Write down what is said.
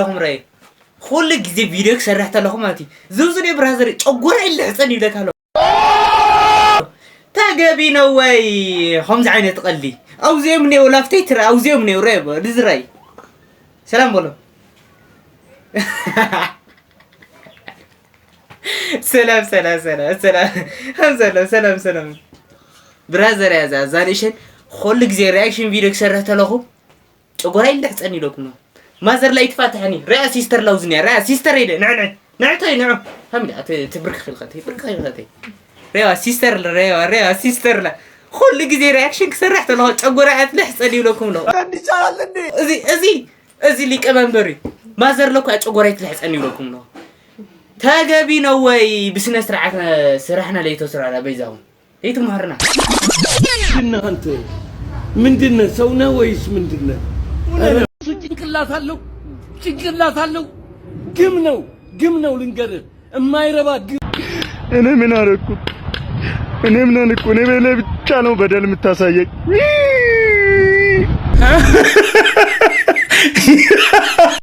ኣለኹም ረኣዩ። ኩሉ ግዜ ቪድዮ ክሰርሕ ተለኹ ማለት እዩ ዝብዝን እዩ brother፣ ጨጎራ ይልሕፀን ይብለካ ኣሎ። ተገቢ ነው ወይ ከምዚ ዓይነት ቀልዲ? ኣብዚኦም እኒአው ላፍተይ ትርአ፣ ኣብዚኦም እኒአው ረአዮ ንዝረአይ ሰላም በሎ። ሰላም ሰላም ሰላም ሰላም ሰላም ሰላም ሰላም brother። እያ እዛ ንእሽተን። ኩሉ ግዜ reaction ቪድዮ ክሰርሕ ተለኹ ጨጎራ ይልሕፀን ኢለኩም ነው። Mother ላይ ትፋትሐኒ ርያ sister ላውዝኒያ ርያ sister ኢለ። ንዕ ንዕ ንዕ ተይ ንዑ family ትብርክ ክልኸ ብርክ ክልኸ ርያ sister ርያ ርያ sister ላ። ኩሉ ግዜ reaction ክሰርሕ ተለኹ ጨጎራ ትልሕፀን ይብለኩም ኣለኹ። እዚ እዚ እዚ ሊቀመንበር እዩ። Mother ለኳ ጨጎራ ይትልሕፀን ይብለኩም ኣለኹ። ተገቢ ነው ወይ? ብስነ ስርዓት ስራሕና ለይተስራዕና በይዛኹም ለይትምሃርና። ምንድነህ አንተ? ምንድነህ? ሰው ነህ ወይስ ምንድነህ? እሱ ጭንቅላት አለው፣ ጭንቅላት አለው። ግም ነው፣ ግም ነው። ልንገርህ፣ የማይረባ ግም። እኔ ምን አደረኩት? እኔ ምን አደረኩ? እኔ በእኔ ብቻ ነው በደል የምታሳየኝ።